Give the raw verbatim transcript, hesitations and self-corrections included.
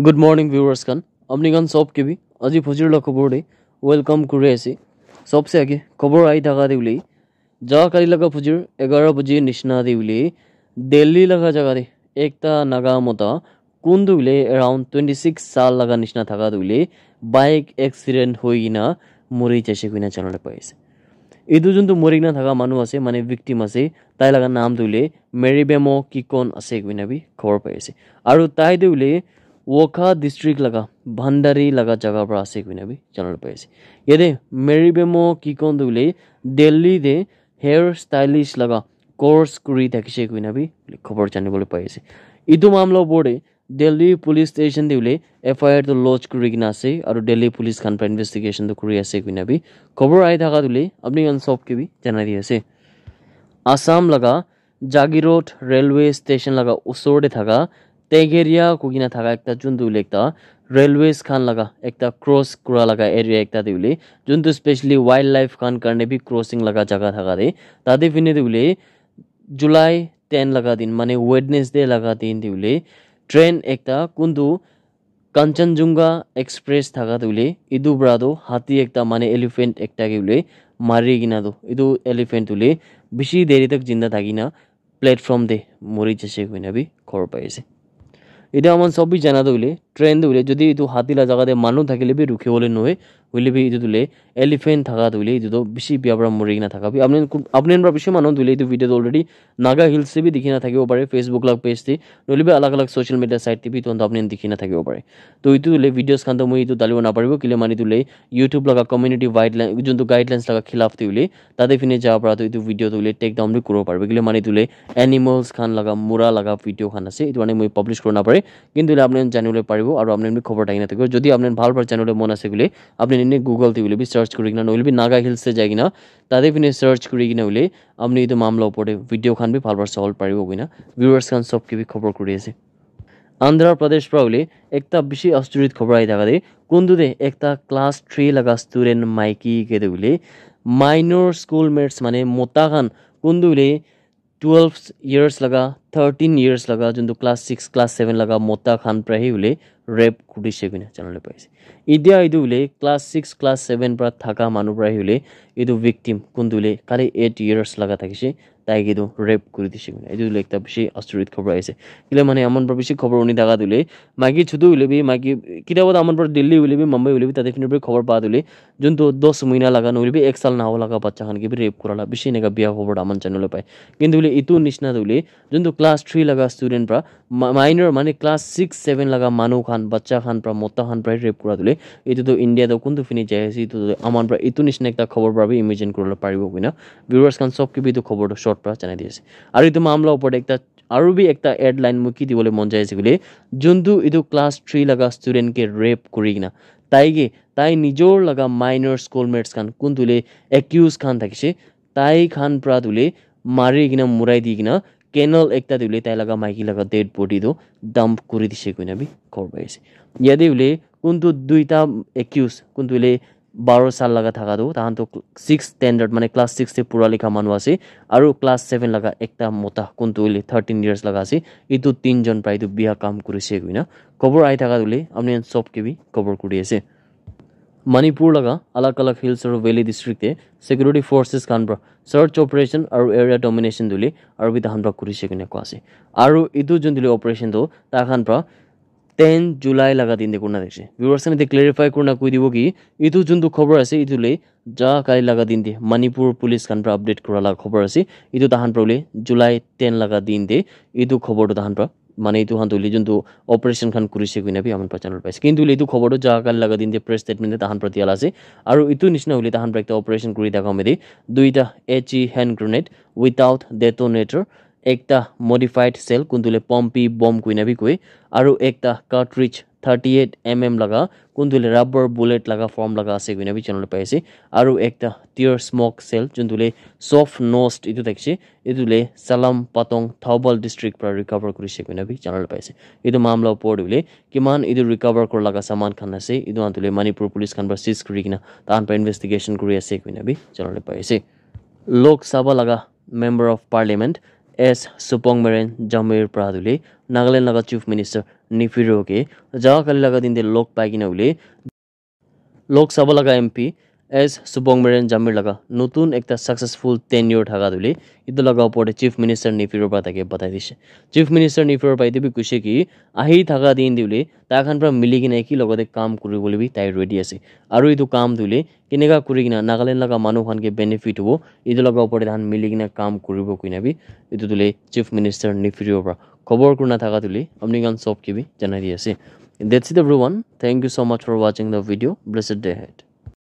Good morning, viewers khan. Apni khan sob ke bhi aji phujir la khobor de welcome kuri ase. Sobse age khobor ahi thaka de hoile, ja kali laga phujir egaroh baje nishina de hoile, Delhi laga jaga de ekta Naga mota, kun tu hoile around twenty six saal laga nishina thaka tu hoile, bike accident hoi kena mori jaise koina janabole pai ase. Etu juntu mori kena thaka manu ase, mane victim ase, tai laga naam tu hoile Meribemo Kikon ase koina bi khobor pai ase. Aru tai tu hoile Wokha district laga Bhandari laga jaga para ase koina bi janabole pai ase. Yate Meribemo Kikon tu hoile Delhi te hair stylist laga course kuri thakise koina bi khobor janibole pai ase. Etu mamla opor te Delhi police station te hoile F I R tu lodge kuri kena ase, aru Delhi police khan para investigation tu kuri ase koina bi khobor ahi thaka tu hoile apni khan sob ke bi janai di ase. Assam laga Jagirot railway station laga usor te thaka Tegeria koi kena thaka ekta juntu hoile ekta railways khan laga ekta cross kura laga area ekta te hoile, juntu specially wildlife khan karne bi crossing laga jaga thaka te, tate phine te hoile July ten laga din, mane Wednesday laga din te hoile, train ekta kuntu Kanchenjunga Express thaka tu hoile, etu para tu hati ekta, mane elephant ekta ke hoile mari kena tu, etu elephant hoile bishi deri tak jinda thaki na platform te mori jaise koina bi khobor pai ase. Etu aman sob bi jana tu hoile, train tu hoile jodi etu hati la jaga te manu thakile bi rukhi bole nohoi, hoile bi etu tu hoile elephant thaka tu hoile etu tu bishi bia para mori kena thaka bi. Apni, apni khan para bishi manu tu hoile etu video tu already Naga Hills te bi dikhi na thakibo pare, Facebook laga page te, nohole bi alag alag social media site te bi etu apni khan dikhi na thakibo pare. To etu tu hoile videos khan tu moi etu dalibo na paribo, kile mane etu hoile YouTube laga community guideline, juntu guidelines laga khilaf te hoile, tate phine ja para tu etu video tu hoile take down bi kuribo paribo, kile mane etu hoile animals khan laga mura laga video khan ase, etu karne moi publish kuribo na pare. Kintu hoile apni khan janibole paribo aru apni khan bi khobor thaki na thakibo. Jodi apni khan bhal para janibole mon ase koile, apni khan ene Google te hoile bi search kuri kena, nohole bi Naga Hills te jai kena, tate phine search kuri kena hoile apni etu mamla opor te video khan bi bhal para solve paribo koina viewers khan sob ke bi khobor kuri ase. Andhra Pradesh para hoile ekta bishi asturit khobor ahi thaka de, kuntu de ekta class three laga student maiki ke de hoile minor schoolmates, mane mota khan, kuntu hoile twelve years laga, thirteen years laga, juntu class six, class seven laga mota khan para hi hoile rape kurise koina janibole pai ase. Etia etu hoile class six, class seven para thaka manu para hi hoile etu victim kuntu hoile khali eight years laga thakise, tai ke tu rape kuri dise koina. Etu hoile ekta bishi asturit khobor ahi ase. Kile mane aman para bishi khobor huni thaka tu hoile, maiki chutu hoile bi, maiki kitabota aman para Delhi hoile bi, Mumbai hoile bi, tate phine para khobor pa tu hoile, juntu dos mahina laga, nohole bi ek saal nahoa laga bacha khan ke bi rape kura la bishi eneka bia khobor aman janibole pai. Kintu hoile etu nishina tu hoile, juntu class three laga student para, ma-, minor mane class six, seven laga manu khan, bacha khan para, mota khan para rape kura tu hoile, etu tu India tu kuntu phine jai ase, etu tu aman para etu nishina ekta khobor para bi imagine kuribole paribo koina viewers khan sob ke bi etu khobor tu short para janai di ase. Aru etu mamla opor te ekta, aru bi ekta headline moi ki dibole mon jai ase koile, juntu etu class three laga student ke rape kuri kena, tai ke, tai nijor laga minor schoolmates khan, kuntu hoile accused khan thakise, tai khan para tu hoile mari kena murai di kena canal ekta te hoile tai laga maiki laga dead body tu dump kuri dise koina bi khobor pai ase. Yate hoile kuntu duita accused, kuntu hoile baro saal laga thaka tu, tahan tu six standard, mane class six te pura likha manu ase, aru class seven laga ekta mota, kuntu hoile thirteen years laga ase, etu tinjon para etu bia kam kurise koina khobor ahi thaka tu hoile apni khan sob ke bi khobor kuri ase. Manipur laga alag alag hills aru valley district te security forces khan para search operation aru area domination tu hoile aru bi tahan para kurise koina koa ase. Aru etu juntu hoile operation tu tai khan para ten July laga din te kurina thakise. Viewers khan yate clarify kurina koi dibo ki, etu juntu khobor ase, etu hoile ja kali laga din te Manipur police khan para update kura laga khobor ase. Etu tahan para hoile July ten laga din te etu khobor tu tahan para, mane etu khan tu hoile juntu operation khan kurise koina bi aman para janibole paise. Kintu hoile etu khobor tu ja kali laga din te press statement te tahan para dia la ase. Aru etu nishina hoile tahan para ekta operation kuri thaka time te duita H E hand grenade without detonator, ekta modified shell, kuntu hoile pumpy bomb koina bi koi, aru ekta cartridge thirty eight M M laga, kuntu hoile rubber bullet laga form laga ase koina bi janibole pai ase, aru ekta tear smoke shell, juntu hoile soft nosed etu thakise, etu hoile Salam Patong, Thoubal district para recover kurise koina bi janibole pai ase. Etu mamla opor te hoile kiman etu recover kura laga saman khan ase, etu khan tu hoile Manipur police khan para seize kuri kena tahan para investigation kuri ase koina bi janibole pai ase. Lok Sabha laga Member of Parliament S Supongmeren Jamir para tu hoile Nagaland laga Chief Minister Neiphiu Rio ke jaga kali laga din te log pai kena hoile Lok Sabha laga M P S Subong Meren Jamir laga notun ekta successful tenure thaka tu hoile etu laga opor te Chief Minister Neiphiu Rio para tai ke batai dise. Chief Minister Neiphiu Rio para etu bi koise ki ahi thaka din tu hoile tai khan para mili kena eki logote kam kuri bole bi tai ready ase. Aru etu kam tu hoile keneka kuri kena Nagaland laga manu khan ke benefit hobo, etu laga opor te tai khan mili kena kam kuribo koina bi etu tu hoile Chief Minister Neiphiu Rio para khobor kurina thaka tu hoile apni khan sob ke bi janai di ase. That's it everyone. Thank you so much for watching the video. Blessed day ahead.